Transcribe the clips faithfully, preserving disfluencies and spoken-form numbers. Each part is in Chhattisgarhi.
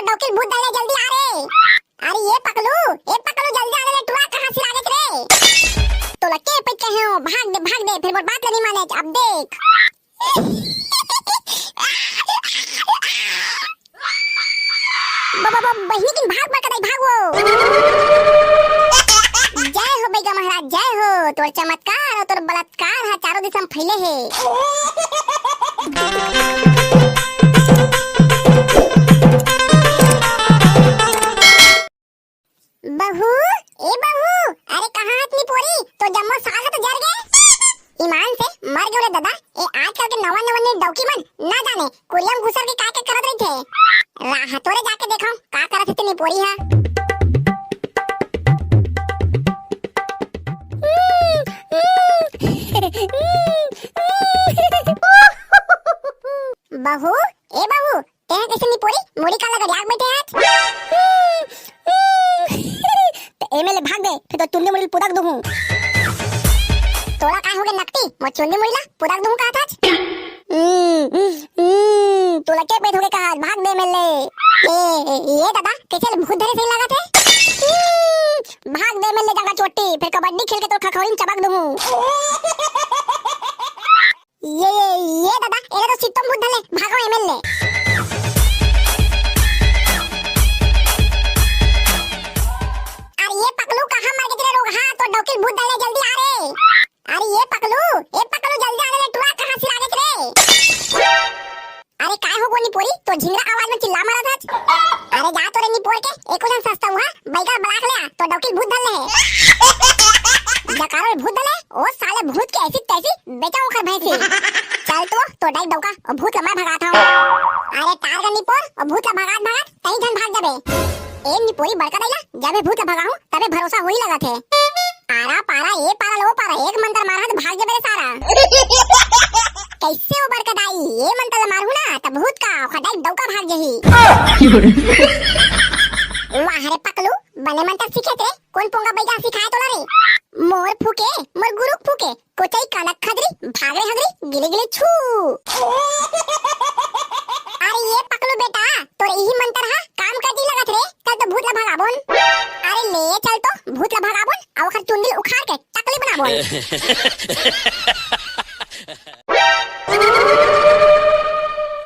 डौकी ल भूत धर ले, जल्दी आ रे। अरे ये पकलू, ए पकलू, जल्दी आ रे, टुरा कहाँ सिरा देत रे? तोला के पइत कहे हो, भाग दे, भाग दे, फेर मोर बात ल नहीं माने, अब देख। ब-, ब-, ब-, बहिनी किन भाग बड़का दाई, भाग वो। जय हो बैगा महाराज, जय हो। तोर चमत्कार अउ तोर बलात्कार हा चारों दिशा में फैले हे। बहू, ए बहू, अरे कहाँ हस निपोरी? तोर जम्मो साल ह तो जर गे। ईमान से मर गेंव रे ददा। ए आजकल के नवा नवा ने डौकी मन ना जाने कुरिया म घुसर के का का करत रहिथे। राह तोरे जाके देखव का करत हे ते निपोरी ह। बहू, ए बहू, तें कइसे निपोरी मुड़ी काला गरियाक बइठे हस? त एमे ले भाग बे, फेर तोर चुंदी मुड़ी ल पुदक दूहूं। तोला काय होगे नकटी, मोर चुंदी मुड़ी ला पुदक दूहूं कहत हस? हम्म, हम्म, हम्म, तोला के पइत होगे कहत, भाग बे एमे ले। ए, ए, ए ददा, कइसे ले भूत धरे सही लागत हे? हम्म, भाग बे एमे ले जांगा चोटी, फेर कबड्डी खेल के तोर खखौरी म चबक दूहूं। ये, ये, ये ददा, एला तो सित्तम भूत धर ले, भागव एमे ले। अरे ये पकलू, कहाँ मर गे रे रोगहा? तोर डौकी ल भूत धर ले, जल्दी आ रे। अरे ये पकलू, ए पकलू, जल्दी आ रे, टुरा कहाँ सिरा देत रे? अरे काय हो गो निपोरी, तोर झिंगरा आवाज म चिल्ला मारत हस? अरे जा तो रे निपोर के, एको झन सस्ता उहाँ, बैगा बलाक ले आ, तोर डौकी ल भूत धर ले हे। जकारो भूत धर ले, ओ साले भूत के ऐसी तैसी बेचा ओखर भैंसी। चल तो, तोर दाई डौका, ओ भूत ला मैं भगात हूँ। अरे टार गा निपोर, ओ भूत ला भगात भगात, तहीं झन भाग जाबे। ए निपोरी बड़का दाई ला, जब ए भूत ला भगाहूँ, तबे भरोसा होही लगत हे। आरा पारा, ए पारा लो पारा, एक मंतर मारहूँ त भाग जाबे रे सारा। कइसे ओ बड़का दाई, ए मंतर ला मारहूँ ना, त भूत का, ओखर दाई डौका भाग जाही। वाह रे पकलू, बने मंतर सीखे ते, कोन पोंगा बैगा सिखाय तोला रे? मोर फूके, मोर गुरु फूके, कोचई काला खदरी, भाग रे हगरी, गिली गिली छू। अरे ये पकलू बेटा, तोर इही मंतर हा काम कर दी लगत रे, चल तो भूत ला भगाबोन। अरे ले चल तो भूत ला भगाबोन, अउ ओखर चुंदी ल उखाड़ के टकली बनाबोन।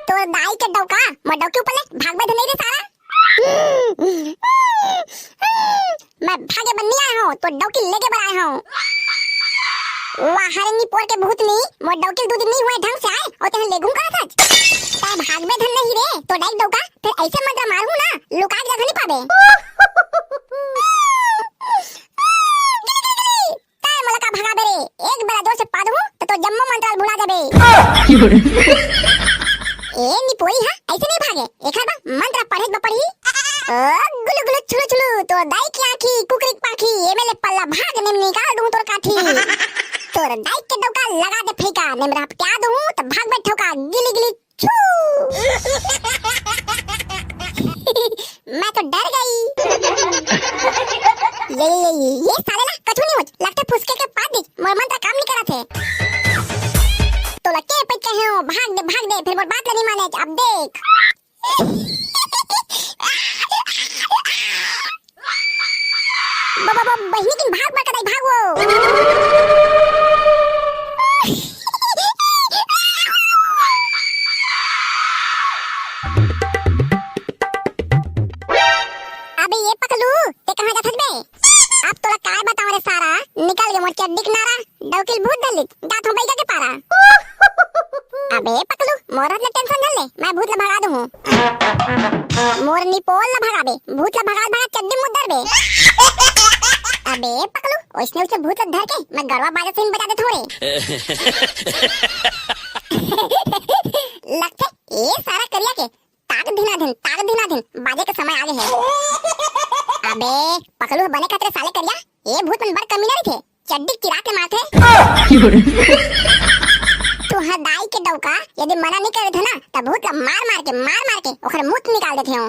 तोर दाई के डौका, मोर डौकी ऊपर ले भागबे धनई रे सारा। मैं भागे बर नइ आए हूँ, तोर डौकी लेगे बर आए हूँ। वाह रे निपोर के भूतनी, मोर डौकी दू दिन नइ होए ढंग से आए, अउ तेहन लेगहूँ कहत हस। तैं भागबे धन नहीं रे, तोर दाई डौका, फेर अइसे मंतर मारहूँ ना, लुकाय के जगह नइ पाबे। तैं मोला का भगाबे रे? एक बेरा जोर से पादहूँ, त तोर जम्मो मंतर ल भुला जाबे। ए निपोरी हा, अइसे नइ भागे, एखर बर मंतर पढ़े बर पड़ही। ओ गुलु गुलु छुलु छुलु, तोर दाई के आँखी, कुकरी के पाँखी, एमे ले पल्ला भाग, निम निकाल दूँ तोर काठी। तोर दाई के डौका लगा दे फेंका, निम रपटिया दूँ, त भाग बे ठौका, गिली गिली छू। मैं तो डर गई। ये, ये, ये, ये साले ला कछु नहीं होच, लगथे फुसके के पाद दिस, मोर मंत्र काम नहीं करत हे। तोला के पइत कहे हो, भाग दे, भाग दे, फिर मोर बात ला नहीं माने, अब देख। बाबा, बाबा, बहिनी किन भाग, बड़का दाई, भाग वो। अबे ये पकलू, ते कहाँ जाथस बे? अब तोला काय बताओ रे सारा, निकल गे मोर चड्डी के नारा, डौकी ल भूत धर लिस, जात हो बैगा के पारा। अबे पकलू, मोर ले टेंशन झन ले, मैं भूत ला भगा दूँ। मोर निपोर ला भगाबे, भूत ला भगा भगा चड्डी मुद्दर बे। अबे पकलू, ओइसने ओइसने भूत ला धर के मैं गरवा बाजा सही बजा देत हूँ रे। लगथे ए सारा करिया के ताक धिना धिन, ताक धिना धिन, बाजे के समय आगे हे। अबे पकलू बने खतरे साले करिया, ए भूत मन बड़ कमीना रहिथे। चड्डी किरा के मारथे। तुँहर दाई के डौका, यदि मना नइ करे थे ना, त भूत ला मार मार के, मार मार के ओखर मूत निकाल देथे हो।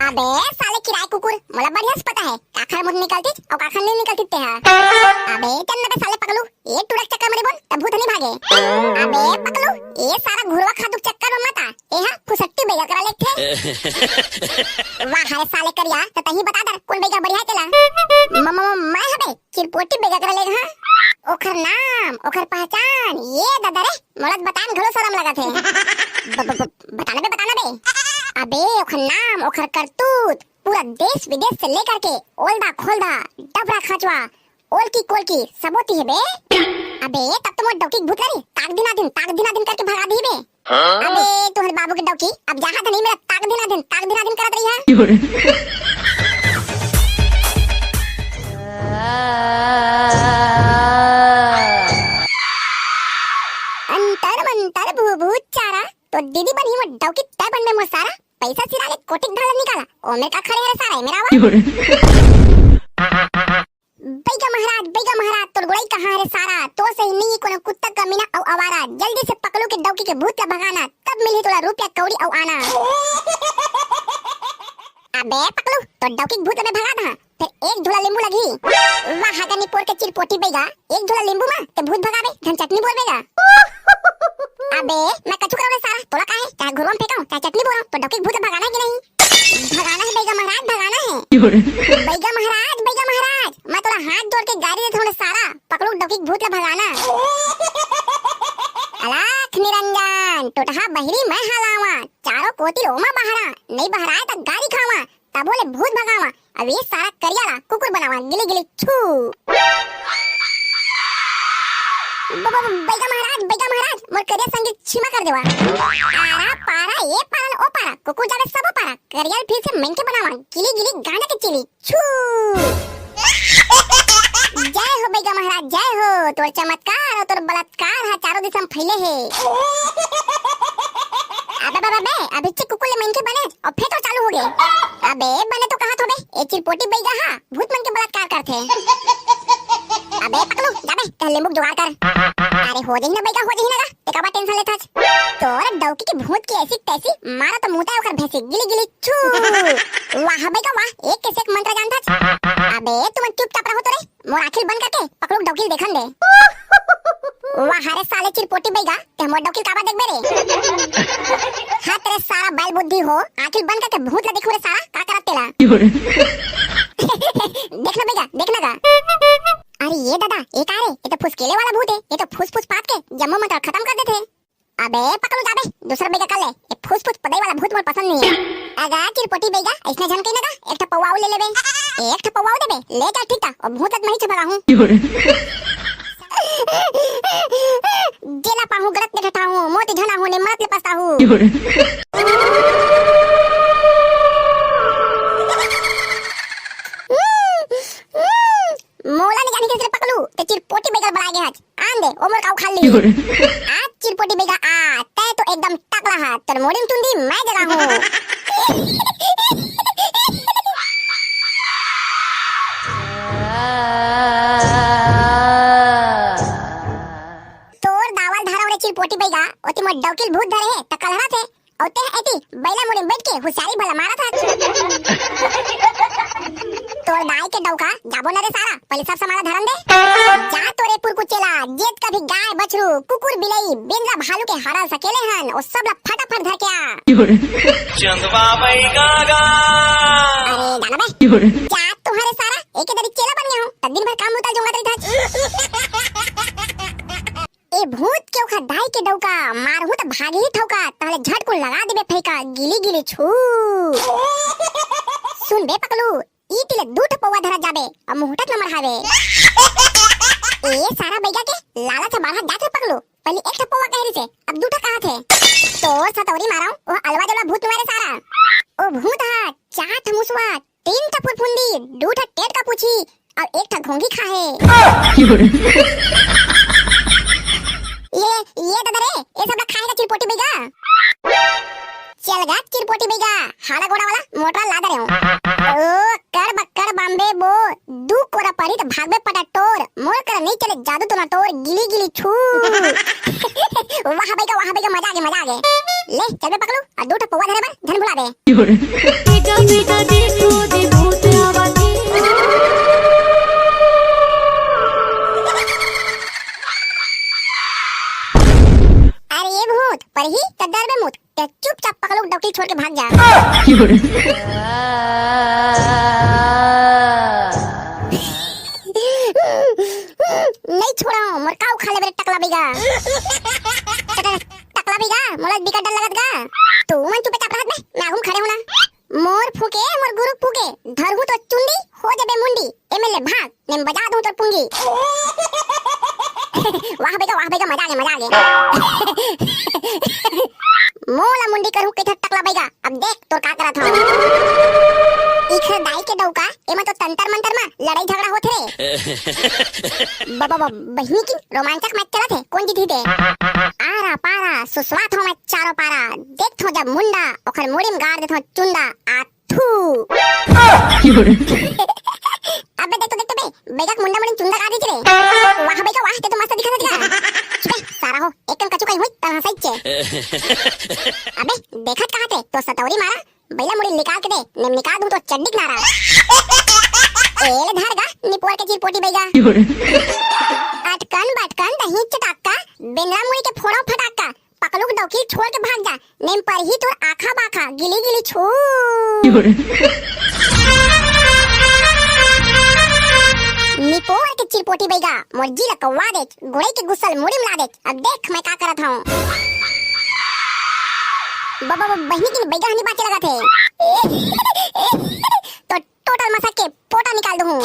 अबे साले किराए कुकुर, मोला बढ़िया से पता हे, काखर मुंह निकलतिस अउ काखर नहीं निकलतिस तेहा। अबे चल ना बे साले पकलू, ए टूरा के चक्कर में रे बोल, तब भूत नहीं भागे। अबे पकलू, ए सारा घुरवा खातू के चक्कर में मत आ, ए हा फुसट्टी बैगा करा लेथे। वाह रे साले करिया, त तही बता दर, कोन बैगा बढ़िया हे तेला? म-, म-, मैं हबे, चिरपोटी बैगा करा लेग, हाँ? ओखर नाम, ओखर पहचान, ए ददा रे, मोला बतान घलो सरम लगत हे। ब-, ब-, ब-, बताना बे, बताना बे। अबे, ओखर नाम, ओखर करतूत, पूरा देश विदेश से लेकर के ओलदा खोलदा, डबरा खचवा, ओलकी कोलकी, सबो तिहे बे। अबे, तब तो मोर डौकी के भूत ला रे, ताक दिना दिन, ताक दिना दिन करके भगा दिही बे। हाँ? अबे, तुहर बाबू के डौकी, अब जहाँ धनी मेरा ताक दिना दिन, ताक दिना दिन करत रही है। अंतर मंतर भू भू चारा, तो दीदी बनी मोर डौकी तय बन में मोर सारा, पैसा सिरा ले कोटिक धाला निकाला, ओमे का खड़े हरे सारा, मेरा आवा। बैगा महाराज, बैगा महाराज, तोर गोड़ई कहाँ हरे सारा? तो सही नहीं कोनो कुत्ता कमीना अउ आवारा। जल्दी से पकलू के डौकी के भूत ला भगाना, तब मिलही तोला रुपया कौड़ी अउ आना। अबे पकलू, तो डौकी के भूत ला मैं भगा दा, फिर एक झोला नींबू लगही। वाह गनी पोर के चिरपोटी बैगा, एक झोला नींबू मा ते भूत भगाबे, धन चटनी बोलबे गा। अबे मैं कछु करो रे सारा, तोला काहे? चाहे घुरवा में फेंकाऊं, चाहे चटनी बोलूं, तो डौकी के भूत ला भगाना है कि नहीं? भगाना है बैगा महाराज, भगाना है। बैगा महाराज, बैगा महाराज, मैं तोला हाथ जोड़ के गारी देत हूँ रे सारा, पकलू डौकी के भूत ला भगाना। अलख निरंजन, टोटहा बहिरी मैं हलावा, चारों कोती ओमा बहरा, नहीं बहराए त गारी खावा, तभो ले भूत भगावा, अब ये सारा करिया ला कुकुर बनावा, गिली गिली छू। ब-, ब-, ब-, बैगा महाराज, बैगा महाराज, मोर करिया संग के छीमा कर देवा। आरा पारा, ए पारा, ओ पारा, कुकुर जावे सबो पारा, करिया ल फिर से मनखे बनावा, गिली गिली गांजा के चिली, छू। जय हो बैगा महाराज, जय हो, तोर चमत्कार अउ तोर बलात्कार हा चारों दिशा में फैले हे। अबे, अबे, अबे, अभी चिक कुकुर ले मनखे बने अउ फेर तो चालू हो गे। अबे, बने तो कहा थोबे, ए चिरपोटी बैगा हा, भूत मन के बलात्कार करथे। अबे पकलू, जाबे, ते नींबू के जुगाड़ कर। अरे हो जही ना बैगा, हो जही ना गा, ते काबर टेंशन लेथस? तोर डौकी के भूत की ऐसी तैसी, मारा तो मुंह ते ओकर भैंसी, गिली गिली छू। वाह बैगा वाह, एक के से एक मंत्र जानथस। अबे तुमन चुपचाप रहो तो रे, मोर आँखी ल बंद करके पकलू डौकी ल देखन दे। वाह रे साले चिरपोटी बैगा, ते मोर डौकी ल काबर देखबे रे? हाँ तेरे सारा बैल बुद्धि हो, आँखी ल बंद करके भूत ला देखू रे सारा, का करत तेला? देख ना बैगा, देख ना गा। अरे ये दादा, ये का रे? ये तो फुसकेले वाला भूत है, ये तो फूस फूस पात के जम्मो मंत्र खत्म कर देथे। अबे पकलू जाबे, दूसरा बैगा कर ले। ये फूस फूस पदई वाला भूत मोर पसंद नहीं है। अगा चिरपोटी बैगा, ऐसने झन कही ना गा, एक ठा पौवा ले लेबे। एक ठा पौवा देबे, ले जा ठीक था, और भूत लत मही चुभला हूँ। जेला पाहूँ गलत ने ठठाहूँ, मोती झना हूँ ने मरत ले पछताहूँ। मोला नहीं जानी कैसे पकलू, ते चिरपोटी बैगा ल बलाए गे हच। आन दे, ओ मोर काऊ खा ली। आज चिरपोटी बैगा आ, तै तो एकदम टकला हा, तोर मोड़ी में चुंदी मैं जगाहूँ। तोर दावल धारा ओरे चिरपोटी बैगा, ओती मोर डौकी ल भूत धरे हे, त कलहरा थे। अउ तेह एती बैला मुड़ी म बइठ के हुसियारी भला मारत हस। तोर दाई के डौका, जाबो न रे सारा, पहिले सब समाला धरन दे। जा तोरे पुरकुचेला, जेत कभी गाय, बछरू, कुकुर, बिलई, बेंदरा, भालू के हरा सकेले हन, ओ सब ला फटाफट धर के आ। चंदवा बैगा गा। अरे जाना बे। जा तुहरे सारा, एके दरी चेला बन गया हूँ, त दिन भर काम मुता जोंगत रही था। ए भूत के ओखर दाई के डौका, मारहूं त भागही ठौका, तहले झटकुन लगा देबे फैका, गिली गिली छू। सुन बे पकलू, ई तिले दू ठो पौवा धरत जाबे, अब मुहटत न मरहावे। ए सारा बैगा के लालच ह बाढ़त जात रे पकलू, पहली एक ठो पौवा कह रही से, अब दू ठो कहा थे। तो सतौरी मारव, ओ अलवा जलवा भूत तुम्हारे सारा। ओ भूत हा, चार ठो मुसवा, तीन ठा फुरफुंदी, दू ठा टेट का पूछी, अउ एक ठा घोंघी खाहे। ये, ये दादा रे, ये सब ला खाहे का चिरपोटी बैगा? चल गा चिरपोटी बैगा, हाड़ा गोड़ा वाला मोटरा ला दे रहे हो। ओ, कर बक्कड़ बम्बे बो, दू कोरा परी त भागबे पटा टोर, मोर कर नहीं चले जादू टोना टोर, गिली गिली छू। वाह बैगा, वाह बैगा, मजा आ गया, मजा आ गया। ले, चल बे पकलू, अउ दू ठा पौवा धरे बर, झन भुला दे। बेटा, बेटा, देखो, देखो। अबे मूत, ते चुपचाप पकलू डौकी छोड़ के भाग जा। नहीं छोड़ा, मोर का उखा लेबे रे टकला बइगा। टकला बइगा, मोला बिकट डर लगत गा। तू मन चुपचाप रहत बे, मैं आगू म खड़े हों ना। मोर फूके, मोर गुरु फूके, धरहूं तो चुंडी, हो जाबे मुंडी। एमे ले भाग, नहीं म बजा दूं तोर पुंगी। वाह बइगा, वाह बइगा, मजा आ गे, मजा आ गे। मोला मुंडी करहूं कहिथे टकला बइगा, अब देख तोर का करत हंव। इखर दाई के डौका, एमा तो तंतर मंतर मा लड़ाई झगड़ा होत रे। बाबा, बाबा, बहिनी की रोमांचक मैच चलत हे, कोन जीतही दे? आरा पारा सुसवात हों मैं चारों पारा, देखथों जब मुंडा, ओखर मुड़ी म गाड़ देथों चुंडा। आ थू। अबे देख तो, देख तो बे, बइगा के मुंडा मुड़ी म चुंडा गाड़ देथे रे। वाह बइगा वाह, ते तो मस्त दिखत हस गा। चुप बे, सारा हो, एक कन कछु कहीं होई, तहां सही चे। अबे, देखत कहां ते, तोर सतौरी मारा, बइला मुड़ी निकाल के दे, नहीं म निकाल दूं तोर चड्डी के नारा। ए ले धर गा, निपोर के चिरपोटी बइगा। अटकन बटकन दही चटाका, बेंदरा मुड़ी के फोड़ा फटाका, पकलू के डौकी छोड़ के भाग जा, नहीं म परही तोर आखा बाखा, गिली गिली छू। निपोर के चिरपोटी बइगा, मोर जी ल कौवा देच, गुड़ई के गुस्सा ल मुड़ी म ला देच, अब देख मैं का करत हंव। बाबा, बाबा, बहिनी की बइगा हनी बाचे लगत हे। तो टोटल मसक के पोटा निकाल दूं।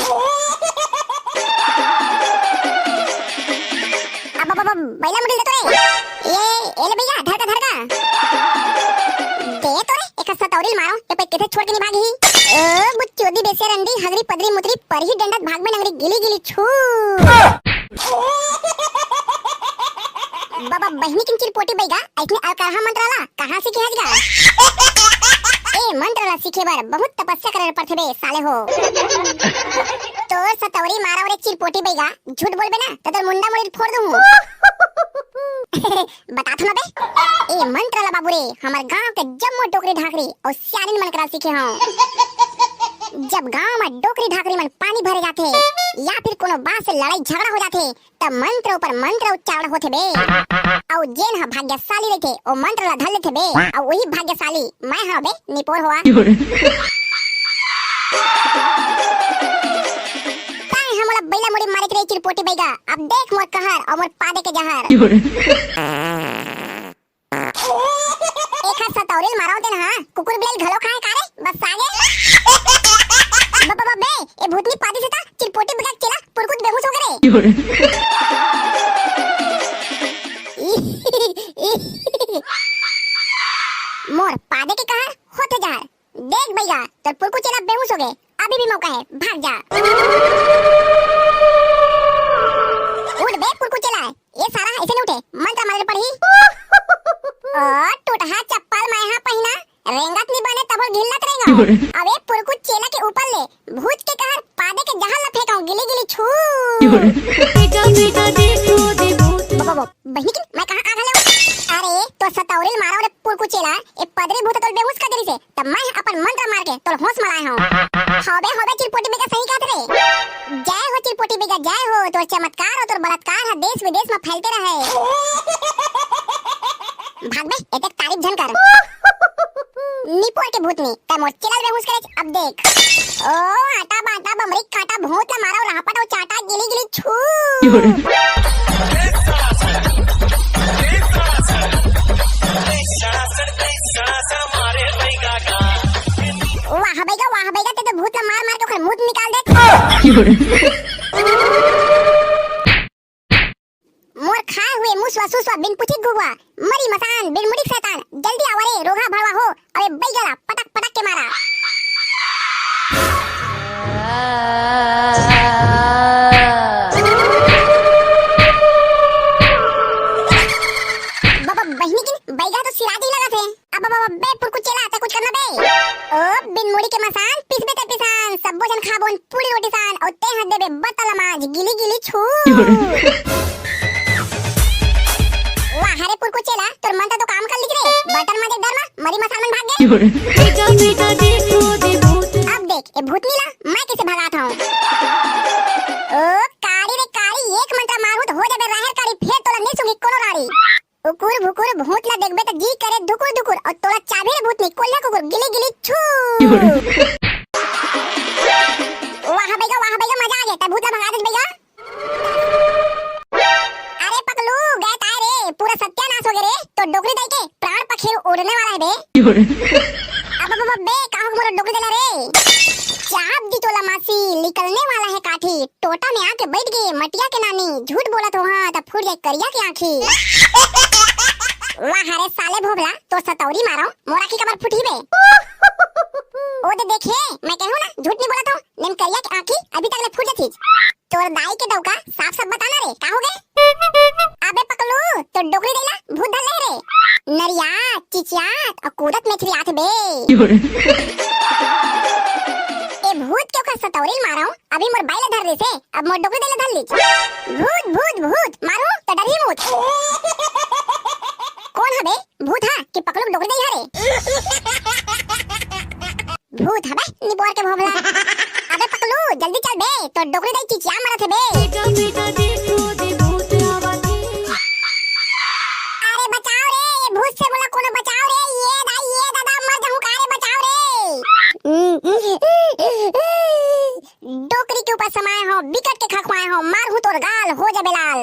अब, अब, अब, बइला मुड़ी ल दे तो रे। ए, ए ले बइगा, धर का, धर का। दे तो रे, एक सतौरी ल मारो, ये पे किथे छोड़ के नहीं भागी। ओ, बुच्चोदी बेसे रंडी, हगरी पदरी मुतरी, परही डंडत भाग में नंगरी गिली गिली छू। बाबा बहिनी किन चिरपोटी बइगा, अइसने अलकरहा मंत्र ला कहाँ सीखे हस गा? ए मंत्र ला सीखे बर बहुत तपस्या करे पड़थे बे साले हो। तोर सतौरी मारा रे चिरपोटी बइगा, झूठ बोलबे ना त तोर मुंडा मुड़ी फोड़ दूं। बता थो ना बे। ए मंत्र ला बाबू रे, हमर गांव के जम्मो डोकरी ढाकरी अउ सियानिन मन करा सीखे हंव। जब गांव में डोकरी ढाकरी मन पानी भरे जाथे या फिर कोनो बात से लड़ाई झगड़ा हो जाथे, त मंत्र ऊपर मंत्र उच्चारण होथे बे। अउ जेन ह भाग्यशाली रहिथे, ओ मंत्र ला धर लेथे बे। अउ वही भाग्यशाली मैं हंव बे, निपोर होवा। तैं ह मोला बइला मुड़ी मारे के रही चिरपोटी बइगा, अब देख मोर कहर अउ मोर पादे के जहर। एखर सतौरी ल मारव तेन हा, कुकुर बिलाई घलो खाए का रे? बस आगे। ब-, ब-, ब-, बे, ए भूतनी पादी से ता चिरपोटी बइगा चेला पुरकुत बेहोश हो गे रे। मोर पादे के कहर होथे जहर। देख बइगा, तोर पुरकू चेला बेहोश हो गे, अभी भी मौका हे, भाग जा। उठ बे पुरकू चेला, ए सारा अइसे नहीं उठे, मंत्र मारे पड़ही। ओ टूटहा चप्पल मैं हा पहिना, रेंगत नहीं बने तभो घिल्लत रेंगा। अबे पुरकू चेला के ऊपर ले भूत के कहर पादे के जहर ला फेंकव, गिली गिली छू। बेटा, बेटा, देखो दे भूत। बाबा, बाबा, बहिनी की मैं कहाँ आ घले हूँ? अरे, तोर सतौरी ल मारव रे पुरकू चेला, ए पदरी भूत तोल बेहोश कर देरी से, तब मैं अपन मंत्र मार के तोल होश म लाए हूँ। हबे, हबे, चिरपोटी बइगा सही कहत रे। जय हो चिरपोटी बइगा, जय हो, तोर चमत्कार अउ तोर बलात्कार ह देश विदेश म फैलते रहे। भाग बे, एतेक तारीफ झन कर। निपोर के भूतनी, तैं मोर चेला ल बेहोश करे, अब देख। ओ आटा बाटा बमरी काटा, भूत ला मारव राहपट अउ चाटा, गिली गिली छू। वाह बइगा, वाह बइगा, तैं तो भूत ला मार मार के ओखर मूत निकाल दे। मोर खाए हुए मुसवा सुसवा बिन पुछिक घुघवा, मरी मसान बिन मुड़िक शैतान, जल्दी आवा रे रोगहा भड़वा हो, अबे बइगा ला पटक पटक के मारा। बाबा बहिनी किन बइगा तो सिराज ही लगत हे। अब, अब, अब, बे पुरकू चेला, तैं कुछ करना बे। ओ बिन मुड़ी के मसान, पिसबे ते पिसान, सब्बो झन खाबोन पूड़ी रोटी सान, अउ तैं ह देबे बतल मांझ, गिली गिली छू। वाह रे पुरकू चेला, तोर मंत्र तो काम कर लिस रे। बर्तन मांजे डर मा मरी मसान मन भाग गे। बेटा, बेटा, देखो दे भूत। अब देख, ए भूतनी ला मैं कइसे भगात हंव। ओ कारी रे कारी, एक मंत्र मारहूं त हो जाबे राहेर कारी, फेर तोला नइ सूंघी कोनो राड़ी। उकुर भुकुर भूत ला देखबे त जी करे दू कुकुर दुकुर, अउ तोला चाबही रे भूतनी, कोल्हा कुकुर, गिली गिली छू। वाह भैया, वाह भैया, मजा आ गे, तैं भूत ला भगा देस भैया। अरे पकलू, गे ताय रे, पूरा सत्यानाश हो गे रे, तोर डोकरी दाई के प्राण पखेरु उड़ने वाला हे बे। अब, अब, अब बे, का हो मोर डोकरी दाई ला रे? चाप दी तोला मासी, निकलने वाला हे काठी, टोटा में आके बैठ गे मटिया के नानी, झूठ बोलत हो हाँ, त फूट जाए करिया के आँखी। वाह रे साले भोभला, तोर सतौरी मारव, मोर आँखी काबर फूटही बे? ओ दे देखे, मैं कहूँ ना, झूठ नहीं बोलत हो, लेकिन करिया के आँखी अभी तक ले फूट जाथी। तोर दाई के डौका, साफ साफ बता ना रे, का हो गे? अबे पकलू, तोर डोकरी दाई ला भूत धर ले रे। नरियात, चिचियात अउ कूदत मेछरियात बे। ए भूत के ओकर सतौरी मारव, अभी मोर बाई ला धर देसे, अब मोर डोकरी दाई ला धर लीस। भूत, भूत, भूत, मारू त डरही मूत। कोन हबे? भूत हा कि पकलू के डोकरी दाई हरे? भूत हबे, निपोर के भोभला। अबे पकलू, जल्दी चल बे, तोर डोकरी दाई चिचिया मरत हे बे। बेटा, बेटा, देखो दे भूत आवत हे। अरे बचाओ रे, ये भूत से मोला कोनो बचाओ रे, ये दाई, ये दादा, मर जाहूं का रे, बचाओ रे। डोकरी के ऊपर समाए हो, बिकट के खखवाए हो, मारहूं तोर गाल, हो जाबे लाल।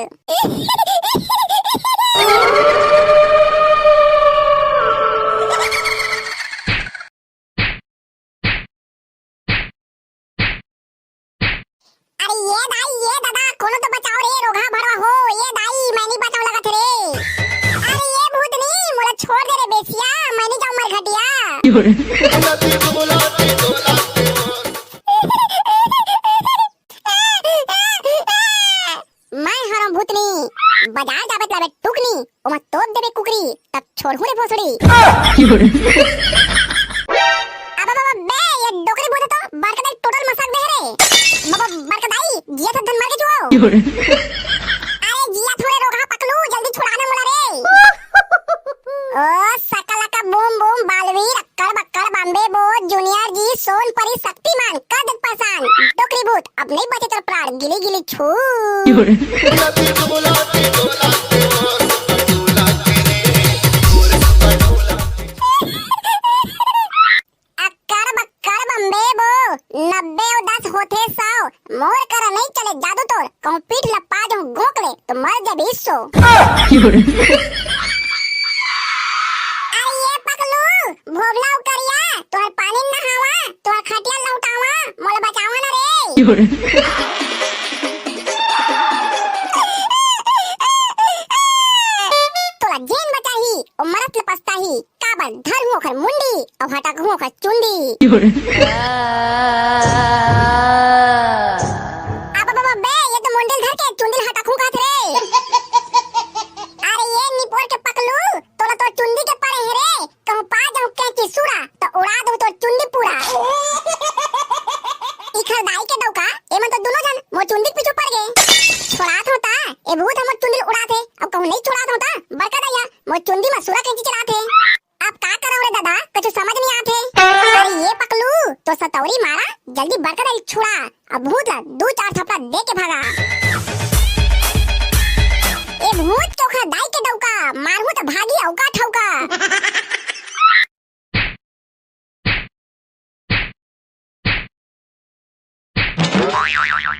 अरे ये दाई, ये दादा, कोनो तो बचाओ रे, रोगहा भरवा हो, ये दाई, मैं नहीं बचाऊं लगत रे। अरे ये भूतनी, मोला छोड़ दे रे बेसिया, मैं नहीं जाऊं मरघटिया। मैं हरव भूतनी, बाजार जाबे त लाबे टुकनी, ओमा तोप देबे कुकरी, तब छोड़हूं रे भोसड़ी। अबे बाबा बे, ये डोकरी भूत तो बड़का दाई टोटल मसक दे रे। बाबा बड़का दाई, जिया था धन मर के जुआओ। अरे जिया थोड़े रोगहा पकलू, जल्दी छुड़ा ना मोला रे। ओ सकलका बूम बूम बालवीर, अक्कड़ बक्कड़ बम्बे बो, जूनियर जी, सोनपरी, शक्तिमान, कर दे परेशान। डोकरी भूत, अब नहीं बचे तेरा प्राण, गिली गिली छू। अक्कड़ बक्कड़ बम्बे बो, नब्बे अउ दस होथे सौ, मोर करा नहीं चले जादू तोर, कहूँ पीठ लपा जाऊँ गोकले, तो मर जाबे सो। अरे ये पकलू, भोभला अउ करिया, तोहर पानी नहावा, तोहर खटिया लौटावा, मोला बचावा ना रे। तोला जेन बचाही, ओ मरत ले पछताही, काबर धरहूँ ओखर मुंडी, अउ हटकहूँ ओखर चुंडी। अब बाबा बे, ये तो मुंडी ल धर के चुंडी ल हटकहूँ कहत रे। अरे ये निपोर के पकलू, तोला तोर चुंदी के परे हे रे, कहूँ पा जाऊँ कैंची सूरा, त उड़ा दूँ तोर चुंदी पूरा। इखर दाई के डौका, एमन तो दुनो झन मोर चुंदी के पीछू पड़ गे। छोड़ात हों ता, ए भूत हमर चुंदी ल उड़ात हे, अब कहूँ नहीं छोड़ात हों ता, बड़का दाई हा मोर चुंदी म सूरा कैंची चलात हे। अब का करव रे दादा, कुछ समझ नहीं आत हे। अरे ये पकलू, तोर सतौरी मारा, जल्दी बड़का दाई ल छुड़ा, अब भूत ला दू चार थपड़ा दे के भागा। ए भूत के ओखर दाई के डौका, मारहूँ त भागी अउका ठौका।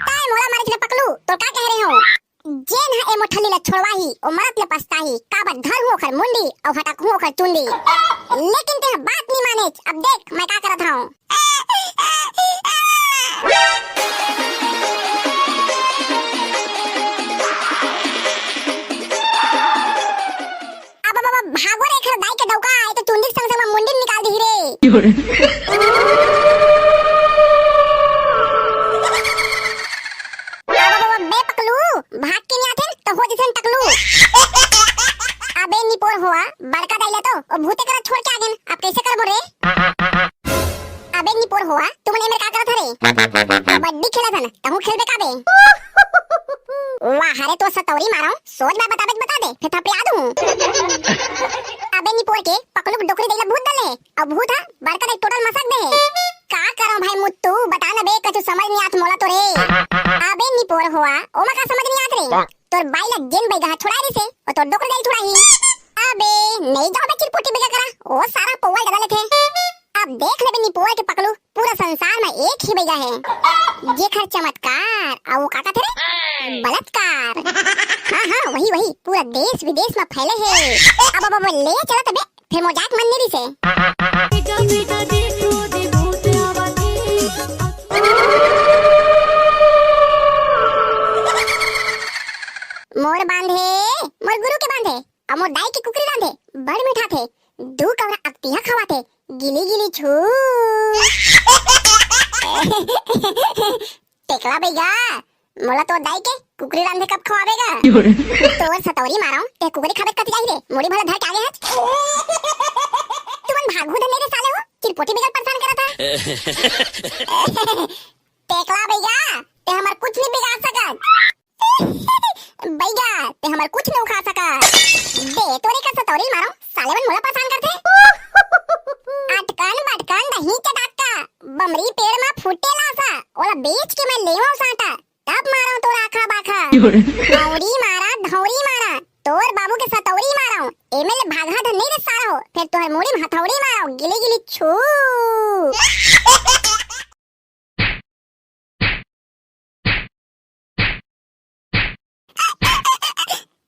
ताय मोला मारे के पकलू, तो का कह रहे हो? जेन ह ए मोठली ला छोड़वाही, ओ मरत ले पछताही, काबर धरहूँ ओखर मुंडी, अउ हटकहूँ ओखर चुंडी। लेकिन तेह बात नहीं मानेच, अब देख मैं का करत हूँ। अब, अब, अब भागो रे, एखर दाई के डौका, ए तो चुंदी के संग संग म मुंडी निकाल दिही रे। अब, अब, अब बे पकलू, भाग के नहीं आथे त हो जइसे टकलू। अबे निपोर होवा, बड़का दाई ला तो ओ भूते करा छोड़ के आ गेन, अब कैसे करबो रे? अबे निपोर होवा, तुमन एमेर का करत हरे? कबड्डी खेलत हन, तहूँ खेलबे का बे? वाह रे, तो सतौरी मारो, सोच मैं बताबे त बता दे, फिर थपड़िया दूँ। अबे निपोर के, पकलू के डोकरी दइला भूत दले, अब भूत हा बड़का दाई टोटल मसक दे हे। का करव भाई मुत्तू, बता न बे, कछु समझ नहीं आत मोला तो रे। अबे निपोर होवा, ओमा का समझ नहीं आत रे? तोर बाई ला जेन बइगा हा छुड़ाए रिसे, ओ तोर डोकरी दाई छुड़ाही। अबे, नहीं जाओ बे चिरपोटी बइगा करा, ओ सारा पौवा ज्यादा लेथे। अब देख लेबे निपोर के पकलू, पूरा संसार में एक ही बइगा हे, जेखर चमत्कार, अउ वो का कथे रे? बलात्कार। हाँ, हाँ, वही, वही, पूरा देश विदेश में फैले हे। अब, अब, अब ले चलत बे, फिर मोर जाए के मन नहीं रिसे। मोर बांधे, मोर गुरु के बांधे, अउ मोर दाई के कुकरी रांधे, बड़ मिठाथे, दू कौरा अकतिहा खवाथे, गिली गिली छू। टेकला बइगा, मोला तोर दाई के कुकरी रांधे कब खवाबे गा? तोर सतौरी मारंव, ते कुकरी खाबे कति जाही रे, मुड़ी भला धर के आगे हच। तुमन भागहू धन नहीं रे साले हो, चिरपोटी बइगा ल परेशान करत हा। टेकला बइगा, ते हमर कुछ नहीं बिगाड़ सकत। बइगा, ते हमर कुछ नहीं उखाड़ सकत। दे तोरे का सतौरी मारंव, साले मन मोला परेशान करथे। अटकन बटकन दही के डाका, बमरी पेड़ म फूटे लासा, ओला बेच के मैं लेवंव सांटा, तब मारंव तोर आखा बाखा। धौरी मारा, धौरी मारा, तोर बाबू के सतौरी मारंव, एमे ले भागहा धन नहीं रे सारा हो, फिर तोहर मुड़ी में हथौड़ी मारंव, गिली गिली छू।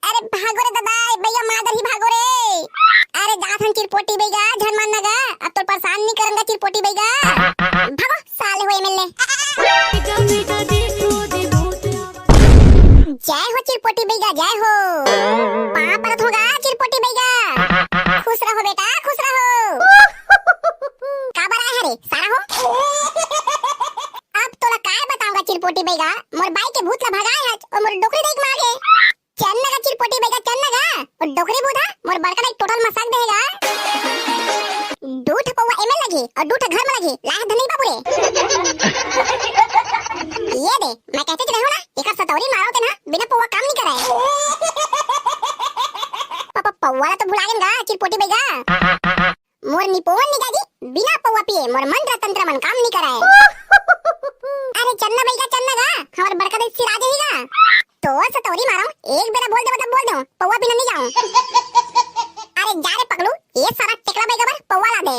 अरे भागो रे दादा, ए बइगा मादर ही भागो रे। अरे जात हन चिरपोटी बइगा, झन मान ना गा, अब तोर परेशान नहीं करंगा चिरपोटी बइगा। भागो साले हो एमे ले। जय हो चिरपोटी बइगा, जय हो। पाँव परत हों गा चिरपोटी बइगा। खुश रहो बेटा, खुश रहो। काबर आए हरे सारा हो? अब तोला काय बतावंव गा चिरपोटी बइगा, मोर बाई के भूत ला भगाए हच अउ मोर डोकरी देख मागे। चल ना गा चिरपोटी बइगा, चल ना गा। अउ डोकरी भूत हा मोर बड़का दाई टोटल मसक देगा। दू ठा पौवा एमे लगही अउ दू ठा घर में लगही, लाए धन नहीं बाबू रे। ये दे, मैं कहते तो रहेंव ना, एकर सतौरी मारंव ते ना, बिना पौवा काम नहीं करे। पापा पौवा ला तो भुला गेन गा चिरपोटी बइगा। मोर निपोवन निगाजी बिना पौवा पिए मोर मंत्र तंत्र मन काम नहीं करे। अरे चल ना बइगा, चल ना गा, हमर बड़का दाई सिरा जाही गा। तोर सतौरी मारंव, एक बेरा बोल दे मतलब बोल दे, पौवा बिना नहीं जावंव। अरे जा रे पकलू, ए सारा टेकला बइगा बर पौवा ला दे।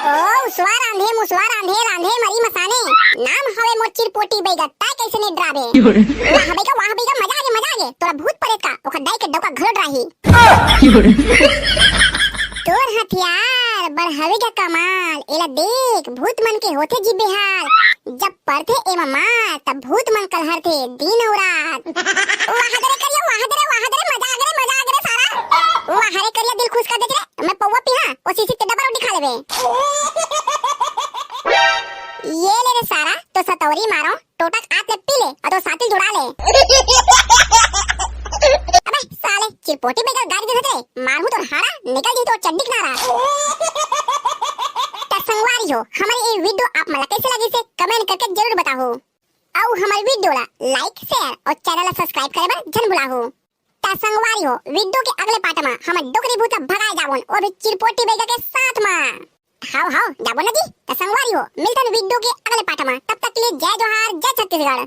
ओ उसवा रांधे, मुसवा रांधे, रांधे मरी मसाने, नाम हवे मोर चिरपोटी बइगा, तैं कइसे नहीं डराबे? वाह बइगा, वाह बइगा, मजा आगे, मजा आगे, तोला भूत परेत का, ओखर दाई के डौका घलो डराही। तोर हथियार बड़ हवे गा कमाल, एला देख, भूत मन के होथे जी बेहाल। जब परथे एमा मार, तब भूत मन कलहरथे दिन अउ रात। वाह दे रे करिया, वाह दे रे, वाह दे रे, मजा आ गे रे, मजा आ गे रे सारा। वाह रे करिया, दिल खुश कर देथे रे। मैं पौवा पीहा, ओ सीसी ते डबल रोटी खा लेबे। ये ले रे सारा, तो सतौरी मारंव, टोटक आत ले पी ले, अउ तो सातिल जुड़ा ले। अबे साले, चिरपोटी बइगा गारी देथे रे, मारहूं तोर हाड़ा, निकल जी तोर चड्डी किनारा। त संगवारी हो, हमर ये video आप मन ला कइसे लगिस हे, comment करके जरूर बताहू। अउ हमर video ला like, share अउ channel ला subscribe करे बर झन भुलाहू। त संगवारी हो, video के अगले part मा हमर डोकरी भूत ला भगाए जाबोन, वो भी चिरपोटी बइगा के साथ मा। हाव, हाव, जाबो ना जी। त संगवारी हो, मिलथन video के अगले part मा। तब तक के लिए जय जोहार, जय छत्तीसगढ़।